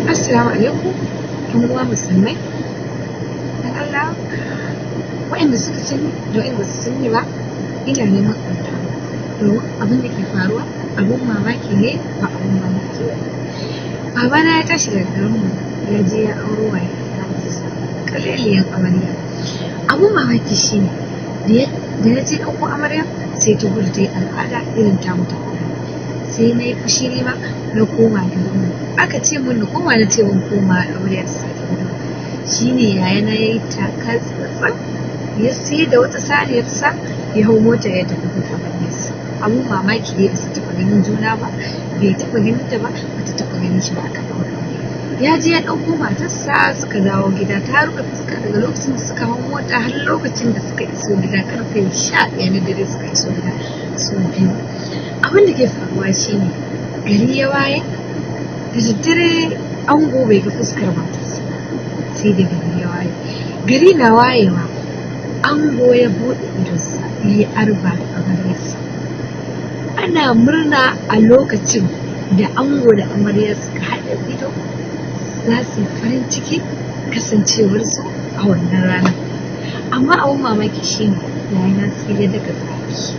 Assalamu alaikum, 'yan uwa musulmai. Dan Allah, waɗanda suka sani da waɗanda ba su sani ba, ina neman addu'a. Domin abin da ke faruwa abin mamaki ne, ba abin mamaki ba. Babana ya tashi daga garinmu ya je ya auro wa ƙaleliyan amarya. Abin mamaki shine da ya je ɗauko amarya, sai ta gudu ta yi al'ada irin tamu ta Fulani. Sai na yi fushi, ni ma na koma garinmu. Aka ce mun na koma, na ce ban koma, amarya ta sake gudu. Shine yayana ya yi taka tsantsan, ya sayar da wata saniyarsa, ya hau mota ya tafi gun amaryarsa. Abun mamaki dai, ba su taɓa ganin juna ba, bai taɓa ganin ta ba, bata taɓa ganin shi ba aka ɗaura aure. Ya je ya ɗauko matarsa, suka dawo gida, ta rufe fuska daga lokacin da suka hau mota har lokacin da suka iso gida. Karfe 11 na dare suka iso gida su biyu. Abin da ke faruwa shine, gari ya waye da daddare, ango bai ga fuskar matarsa sai da gari ya waye. Gari na wayewa, ango ya buɗe idonsa, ya yi arba da amaryarsa. Ana murna a lokacin da ango da amarya suka haɗa ido, za su yi farin ciki kasancewarsu a wannan ranar. Amma abin mamaki shine, yayana sai ya daga tsaki.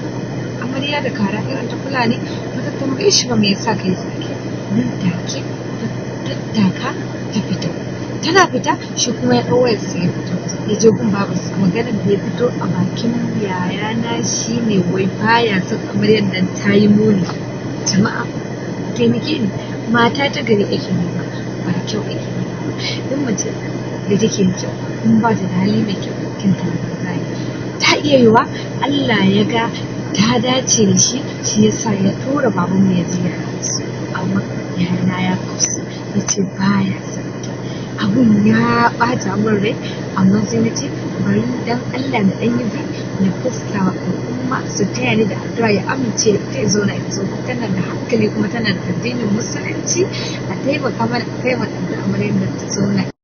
Amarya da kara irin ta Fulani, bata tambaye shi ba me yasa kai tsaki. Nan take ta tattaka ta fita. Tana fita, shi kuma ya ɗau wayarsa ya fito, ya je gun babarsa. Maganar da ya fito a bakin yayana shine wai baya son amaryar nan, ta yi muni. Jama'a, taimake ni. Mata ta gari ake nema, ba kyau ake nema ba. Duk mace da take da kyau, in ba ta da hali mai kyau, kyanta na banza ne. Ta iya yiwuwa Allah ya ga ta dace da shi, shi yasa ya tura babanmu ya je ya haɗa su. Amma yayana ya kausa, ya ce baya son ta. Abun ya ɓata min rai, amma sai na ce bari dan Allah na ɗan yi na fuska wa al'umma su taya ni da addu'a ya amince da ita, ya zauna ita. Tana da hankali kuma tana da addinin Musulunci. A taimaka mana, a kai mana addu'a amaryar da ta zauna.